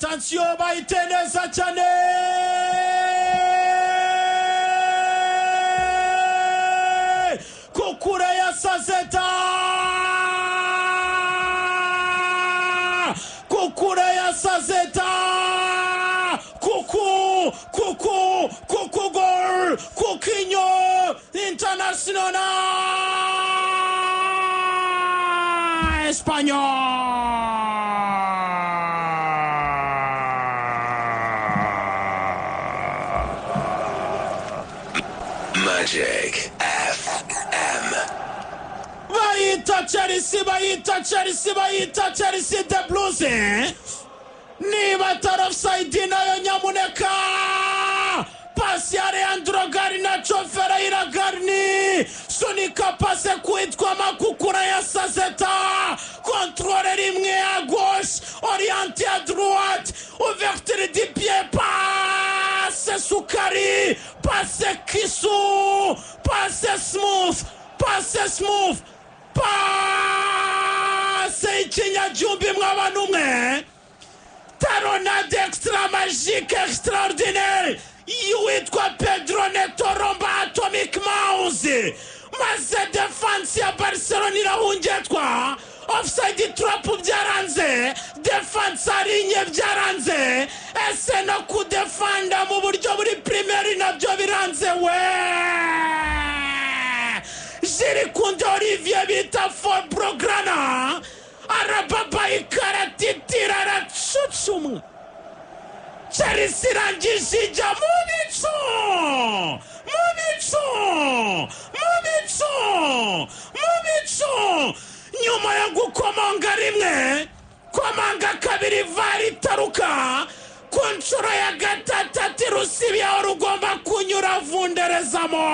Attention, bahite neza cyane, kukure ya sazeta, kukure ya sazeta, kuku kuku kuku gol kukinyo international Espanyol. Magic FM. Bayita Chelsea, bayita Chelsea, bayita Chelsea the Blues. Niba atari offside nayo, nyamuneka. Pasi ya Leandro Garnacho Ferreira Garni, sunika pase kwitwa makukura ya sazeta, contrôle rimwe à gauche, orienté à droite, ouverture du pied, passe sukari, passe kisu, passe smooth, passe smooth, passe ikinyagihumbi mw'abantu umwe, talonnade extra magique extraordinaire witwa Pedro Neto Romba Atomic Mouse, maze défense ya Barcelona irahungetwa. Offside trap byaranze, défense arinye byaranze, ese no kudefanda mu buryo buri primaire nabyo biranze we. Jules Koundé Olivier bita Forbrograna arababa ikaratitira, aracucumwa. Chelsea irangije ijya mu bicu, mu bicu, mu bicu, mu bicu, nyuma yo gukomanga rimwe, komanga kabiri, VAR itaruka ku nshuro ya gatatu, ati rusibi aho rugomba kunyura vunderezamo.